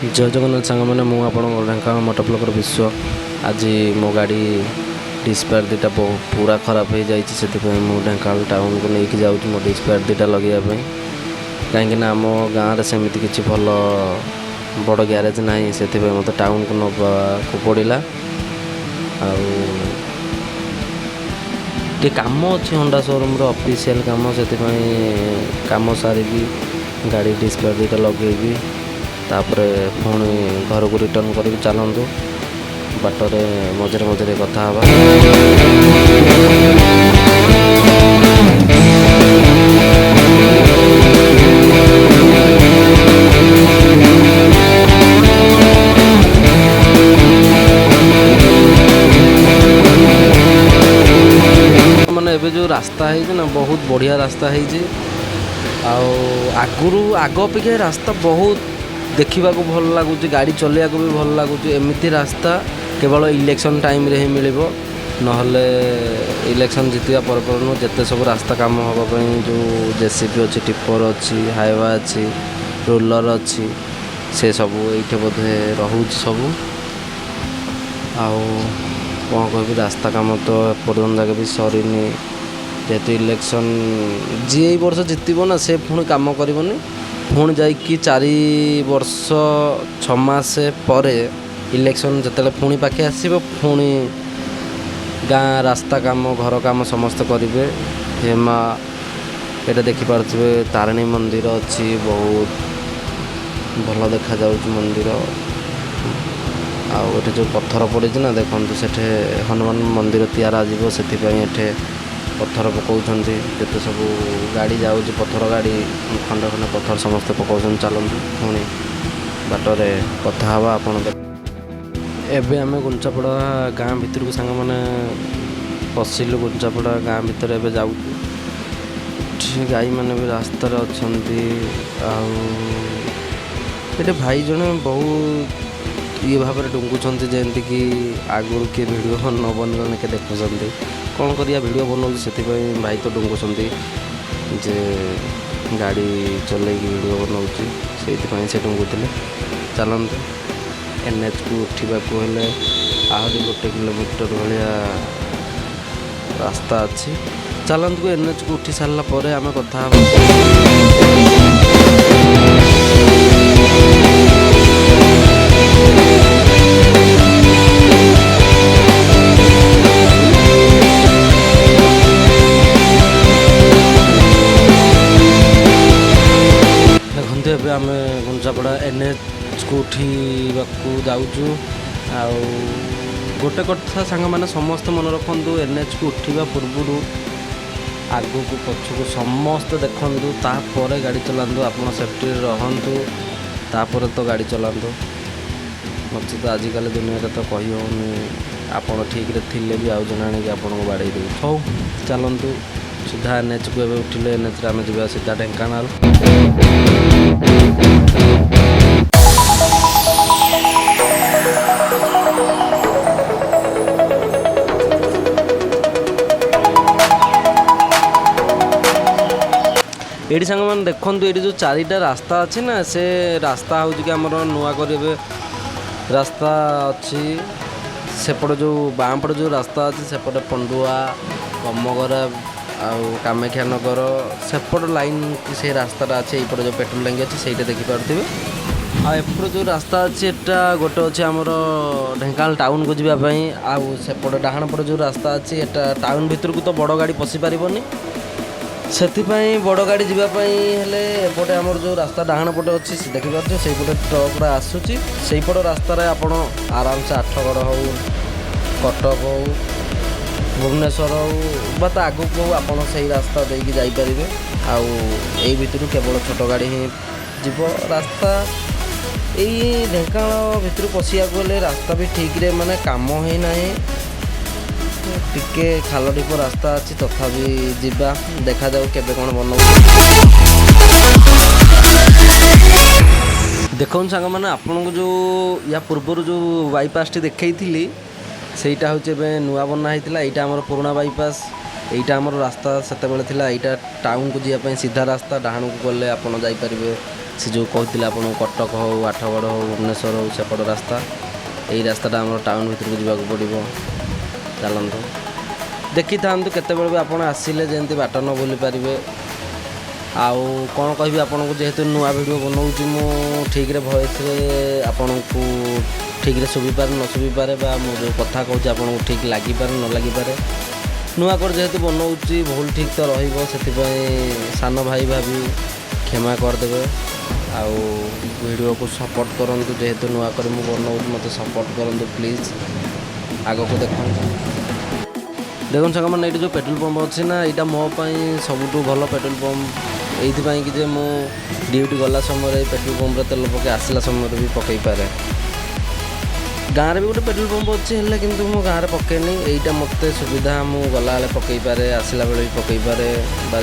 ଜୟ ଜଗନ୍ନାଥ ସାଙ୍ଗମାନେ, ମୁଁ ଆପଣଙ୍କ ଢେଙ୍କାନାଳ ମୋଟୋ ବ୍ଲଗର ବିଶ୍ୱ। ଆଜି ମୋ ଗାଡ଼ି ଡିସ୍ପ୍ୟାର୍ ଦୁଇଟା ପୁରା ଖରାପ ହେଇଯାଇଛି। ସେଥିପାଇଁ ମୁଁ ଢେଙ୍କାନାଳ ଟାଉନକୁ ନେଇକି ଯାଉଛି ମୋ ଡିସ୍ପ୍ୟାର୍ ଦୁଇଟା ଲଗେଇବା ପାଇଁ। କାହିଁକିନା ଆମ ଗାଁରେ ସେମିତି କିଛି ଭଲ ବଡ଼ ଗ୍ୟାରେଜ୍ ନାହିଁ, ସେଥିପାଇଁ ମୋତେ ଟାଉନକୁ ନେବାକୁ ପଡ଼ିଲା। ଆଉ ଟିକେ କାମ ଅଛି ହୋଣ୍ଡା ସୋରୁମ୍ର ଅଫିସିଆଲ୍ କାମ, ସେଥିପାଇଁ କାମ ସାରିକି ଗାଡ଼ି ଡିସ୍ପ୍ଲେ ଦୁଇଟା ଲଗେଇବି, ତାପରେ ପୁଣି ଘରକୁ ରିଟର୍ଣ୍ଣ କରିବି। ଚାଲନ୍ତୁ, ବାଟରେ ମଝିରେ ମଝିରେ କଥା ହେବା। ମାନେ ଏବେ ଯେଉଁ ରାସ୍ତା ହେଇଛି ନା, ବହୁତ ବଢ଼ିଆ ରାସ୍ତା ହେଇଛି। ଆଉ ଆଗରୁ ଆଗ ଅପେକ୍ଷା ରାସ୍ତା ବହୁତ ଦେଖିବାକୁ ଭଲ ଲାଗୁଛି, ଗାଡ଼ି ଚଲେଇବାକୁ ବି ଭଲ ଲାଗୁଛି। ଏମିତି ରାସ୍ତା କେବଳ ଇଲେକ୍ସନ୍ ଟାଇମ୍ରେ ହିଁ ମିଳିବ, ନହେଲେ ଇଲେକ୍ସନ୍ ଜିତିବା ପରେ ପରେ ନୁହଁ। ଯେତେ ସବୁ ରାସ୍ତା କାମ ହେବା ପାଇଁ ଯେଉଁ ଜେସିବି ଅଛି, ଟିପର ଅଛି, ହାଇୱା ଅଛି, ରୋଲର୍ ଅଛି, ସେ ସବୁ ଏଇଠି ବୋଧେ ରହୁଛି ସବୁ। ଆଉ କ'ଣ କହିବି, ରାସ୍ତା କାମ ତ ଏପର୍ଯ୍ୟନ୍ତ ଯାକେ ବି ସରିନି। ଯେହେତୁ ଇଲେକ୍ସନ୍, ଯିଏ ଏଇ ବର୍ଷ ଜିତିବ ନା, ସେ ପୁଣି କାମ କରିବନି। ପୁଣି ଯାଇକି 4 ବର୍ଷ 6 ମାସ ପରେ ଇଲେକ୍ସନ୍ ଯେତେବେଳେ ପୁଣି ପାଖେ ଆସିବ, ପୁଣି ଗାଁ ରାସ୍ତା କାମ, ଘର କାମ ସମସ୍ତେ କରିବେ। ହେମା, ଏଇଟା ଦେଖିପାରୁଥିବେ, ତାରିଣୀ ମନ୍ଦିର ଅଛି, ବହୁତ ଭଲ ଦେଖାଯାଉଛି ମନ୍ଦିର। ଆଉ ଏଠି ଯେଉଁ ପଥର ପଡ଼ିଛି ନା, ଦେଖନ୍ତୁ, ସେଠି ହନୁମାନ ମନ୍ଦିର ତିଆରି ଯିବ, ସେଥିପାଇଁ ଏଠି ପଥର ପକାଉଛନ୍ତି। ଯେତେ ସବୁ ଗାଡ଼ି ଯାଉଛି, ପଥର ଗାଡ଼ି, ଖଣ୍ଡ ଖଣ୍ଡ ପଥର ସମସ୍ତେ ପକାଉଛନ୍ତି। ଚାଲନ୍ତୁ, ପୁଣି ବାଟରେ କଥା ହେବା। ଆପଣ ଦେଖ, ଏବେ ଆମେ ଗୁଞ୍ଚାପଡ଼ା ଗାଁ ଭିତରକୁ ସାଙ୍ଗମାନେ ପଶିଲୁ। ଗୁଞ୍ଚାପଡ଼ା ଗାଁ ଭିତରେ ଏବେ ଯାଉଛୁ। ଏଠି ଗାଈମାନେ ବି ରାସ୍ତାରେ ଅଛନ୍ତି। ଆଉ ଏଠି ଭାଇ ଜଣେ ବହୁତ ଇଏ ଭାବରେ ଡୁଙ୍ଗୁଛନ୍ତି, ଯେମିତିକି ଆଗରୁ କିଏ ଭିଡ଼ିଓ ନ ବନେଇଲେ କିଏ ଦେଖୁଛନ୍ତି। କ'ଣ କରିବା, ଭିଡ଼ିଓ ବନଉଛି, ସେଥିପାଇଁ ଭାଇ ତ ଡୁଙ୍ଗୁଛନ୍ତି ଯେ ଗାଡ଼ି ଚଲେଇକି ଭିଡ଼ିଓ ବନଉଛି, ସେଇଥିପାଇଁ ସେ ଡୁଙ୍ଗୁଥିଲେ। ଚାଲନ୍ତୁ, ଏନ୍ଏଚ୍କୁ ଉଠିବାକୁ ହେଲେ ଆହୁରି 1 କିଲୋମିଟର ଭଳିଆ ରାସ୍ତା ଅଛି। ଚାଲନ୍ତୁ, ଏନ୍ଏଚ୍କୁ ଉଠି ସାରିଲା ପରେ ଆମେ କଥା ହେବା। ଦେଖନ୍ତୁ, ଏବେ ଆମେ ଗୁଞ୍ଚାପଡ଼ା ଏନ୍ଏଚ୍କୁ ଉଠିବାକୁ ଯାଉଛୁ। ଆଉ ଗୋଟେ କଥା ସାଙ୍ଗମାନେ, ସମସ୍ତେ ମନେ ରଖନ୍ତୁ, ଏନ୍ଏଚ୍କୁ ଉଠିବା ପୂର୍ବରୁ ଆଗକୁ ପଛକୁ ସମସ୍ତେ ଦେଖନ୍ତୁ, ତାପରେ ଗାଡ଼ି ଚଲାନ୍ତୁ। ଆପଣ ସେଫ୍ଟିରେ ରହନ୍ତୁ, ତାପରେ ତ ଗାଡ଼ି ଚଲାନ୍ତୁ। ନଚେତ ଆଜିକାଲି ଦୁନିଆରେ ତ କହି ହେଉନି, ଆପଣ ଠିକ୍ରେ ଥିଲେ ବି ଆଉ ଜଣେ ଆଣିକି ଆପଣଙ୍କୁ ବାଡ଼େଇ ଦେଉଛି। ହଉ, ଚାଲନ୍ତୁ ସିଧା ଏନ୍ଏଚ୍କୁ। ଏବେ ଉଠିଲେ ଏନ୍ଏଚ୍ରେ ଆମେ ଯିବା ସିଧା ଢେଙ୍କାନାଳ। ଏଇଠି ସାଙ୍ଗମାନେ ଦେଖନ୍ତୁ, ଏଇଠି ଯେଉଁ ଚାରିଟା ରାସ୍ତା ଅଛି ନା, ସେ ରାସ୍ତା ହେଉଛି କି ଆମର ନୂଆ କରି ଏବେ ରାସ୍ତା ଅଛି। ସେପଟେ ଯେଉଁ ବାଁ ପଟେ ଯେଉଁ ରାସ୍ତା ଅଛି, ସେପଟେ ପଣ୍ଡୁଆ, କମଗରା ଆଉ କାମାକ୍ଷାନଗର, ସେପଟ ଲାଇନ୍ ସେ ରାସ୍ତାଟା ଅଛି। ଏଇପଟେ ଯେଉଁ ପେଟ୍ରୋଲ ଟାଙ୍କି ଅଛି, ସେଇଟା ଦେଖିପାରୁଥିବେ। ଆଉ ଏପଟେ ଯେଉଁ ରାସ୍ତା ଅଛି, ଏଟା ଗୋଟେ ଅଛି ଆମର ଢେଙ୍କାନାଳ ଟାଉନକୁ ଯିବା ପାଇଁ। ଆଉ ସେପଟେ ଡାହାଣ ପଟେ ଯେଉଁ ରାସ୍ତା ଅଛି, ଏଟା ଟାଉନ ଭିତରକୁ ତ ବଡ଼ ଗାଡ଼ି ପଶି ପାରିବନି। ସେଥିପାଇଁ ବଡ଼ ଗାଡ଼ି ଯିବା ପାଇଁ ହେଲେ ଏପଟେ ଆମର ଯେଉଁ ରାସ୍ତା ଡାହାଣ ପଟେ ଅଛି, ସେ ଦେଖିପାରୁଥିବେ, ସେଇପଟେ ଟ୍ରକ୍ଟା ଆସୁଛି। ସେଇପଟ ରାସ୍ତାରେ ଆପଣ ଆରାମସେ ଆଠଗଡ଼ ହଉ, କଟକ ହଉ, ଭୁବନେଶ୍ୱର ହଉ ବା ତା ଆଗକୁ ହଉ, ଆପଣ ସେଇ ରାସ୍ତା ଦେଇକି ଯାଇପାରିବେ। ଆଉ ଏଇ ଭିତରୁ କେବଳ ଛୋଟ ଗାଡ଼ି ହିଁ ଯିବ। ରାସ୍ତା ଏଇ ଢେଙ୍କାନାଳ ଭିତରୁ ପଶିବାକୁ ହେଲେ ରାସ୍ତା ବି ଠିକ୍ରେ ମାନେ କାମ ହେଇନାହିଁ, ଟିକେ ଖାଲ ଢିପ ରାସ୍ତା ଅଛି। ତଥାପି ଯିବା, ଦେଖାଯାଉ କେବେ କ'ଣ ବନଉଛି। ଦେଖନ୍ତୁ ସାଙ୍ଗମାନେ, ଆପଣଙ୍କୁ ଯେଉଁ ୟା ପୂର୍ବରୁ ଯେଉଁ ବାଇପାସ୍ଟି ଦେଖେଇଥିଲି, ସେଇଟା ହେଉଛି ଏବେ ନୂଆ ବନା ହେଇଥିଲା। ଏଇଟା ଆମର ପୁରୁଣା ବାଇପାସ୍। ଏଇଟା ଆମର ରାସ୍ତା ସେତେବେଳେ ଥିଲା। ଏଇଟା ଟାଉନକୁ ଯିବା ପାଇଁ ସିଧା ରାସ୍ତା। ଡାହାଣକୁ ଗଲେ ଆପଣ ଯାଇପାରିବେ ସେ ଯେଉଁ କହୁଥିଲେ ଆପଣଙ୍କୁ, କଟକ ହେଉ, ଆଠଗଡ଼ ହେଉ, ଭୁବନେଶ୍ୱର ହେଉ, ସେପଟ ରାସ୍ତା। ଏଇ ରାସ୍ତାଟା ଆମର ଟାଉନ୍ ଭିତରକୁ ଯିବାକୁ ପଡ଼ିବ। ଚାଲନ୍ତୁ, ଦେଖିଥାନ୍ତୁ। କେତେବେଳେ ବି ଆପଣ ଆସିଲେ ଯେମିତି ବାଟ ନ ଭୁଲି ପାରିବେ। ଆଉ କ'ଣ କହିବି ଆପଣଙ୍କୁ, ଯେହେତୁ ନୂଆ ଭିଡ଼ିଓ ବନାଉଛି ମୁଁ, ଠିକ୍ରେ ଭଏସ୍ରେ ଆପଣଙ୍କୁ ଠିକ୍ରେ ଶୁଭିପାରେ ନ ଶୁଭିପାରେ, ବା ମୁଁ ଯେଉଁ କଥା କହୁଛି ଆପଣଙ୍କୁ ଠିକ୍ ଲାଗିପାରେ ନ ଲାଗିପାରେ। ନୂଆ କରି ଯେହେତୁ ବନାଉଛି, ଭୁଲ ଠିକ୍ ତ ରହିବ। ସେଥିପାଇଁ ସାନ ଭାଇ ଭାବି କ୍ଷମା କରିଦେବେ ଆଉ ଭିଡ଼ିଓକୁ ସପୋର୍ଟ କରନ୍ତୁ। ଯେହେତୁ ନୂଆ କରି ମୁଁ ବନାଉଛି, ମୋତେ ସପୋର୍ଟ କରନ୍ତୁ ପ୍ଲିଜ୍। ଆଗକୁ ଦେଖନ୍ତୁ। ଦେଖନ୍ତୁ ସାଙ୍ଗମାନେ, ଏଇଠି ଯେଉଁ ପେଟ୍ରୋଲ ପମ୍ପ ଅଛି ନା, ଏଇଟା ମୋ ପାଇଁ ସବୁଠୁ ଭଲ ପେଟ୍ରୋଲ ପମ୍ପ। ଏଇଥିପାଇଁ କି ଯେ ମୁଁ ଡ୍ୟୁଟି ଗଲା ସମୟରେ ଏଇ ପେଟ୍ରୋଲ ପମ୍ପରେ ତେଲ ପକାଇ, ଆସିଲା ସମୟରେ ବି ପକାଇ ପାରେ। ଗାଁରେ ବି ଗୋଟେ ପେଟ୍ରୋଲ ପମ୍ପ ଅଛି, ହେଲେ କିନ୍ତୁ ମୁଁ ଗାଁରେ ପକେଇନି। ଏଇଟା ମୋତେ ସୁବିଧା, ମୁଁ ଗଲାବେଳେ ପକାଇ ପାରେ, ଆସିଲା ବେଳେ ବି ପକାଇ ପାରେ, ବା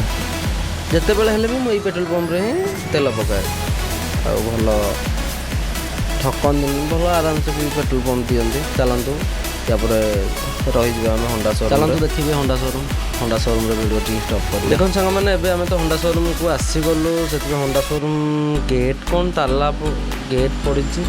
ଯେତେବେଳେ ହେଲେ ବି ମୁଁ ଏଇ ପେଟ୍ରୋଲ ପମ୍ପରେ ହିଁ ତେଲ ପକାଏ। ଆଉ ଭଲ ଠକନ୍ତିନି, ଭଲ ଆରାମସେ ବି ପେଟ୍ରୋଲ ପମ୍ପ ଦିଅନ୍ତି। ଚାଲନ୍ତୁ, ତାପରେ ରହିଯିବା ଆମେ ହୋଣ୍ଡା ସୋରୁମ୍। ଚାଲନ୍ତୁ ଦେଖିବେ ହୋଣ୍ଡା ସୋରୁମ୍। ହୋଣ୍ଡା ସୋରୁମ୍ରେ ଭିଡ଼ିଓ ଟିକେ ଷ୍ଟପ୍ କରିବେ। ଦେଖନ୍ତୁ ସାଙ୍ଗମାନେ, ଏବେ ଆମେ ତ ହୋଣ୍ଡା ସୋରୁମ୍କୁ ଆସିଗଲୁ। ସେଥିପାଇଁ ହୋଣ୍ଡା ସୋରୁମ୍ ଗେଟ୍ କ'ଣ ତାଲା ଗେଟ୍ ପଡ଼ିଛି।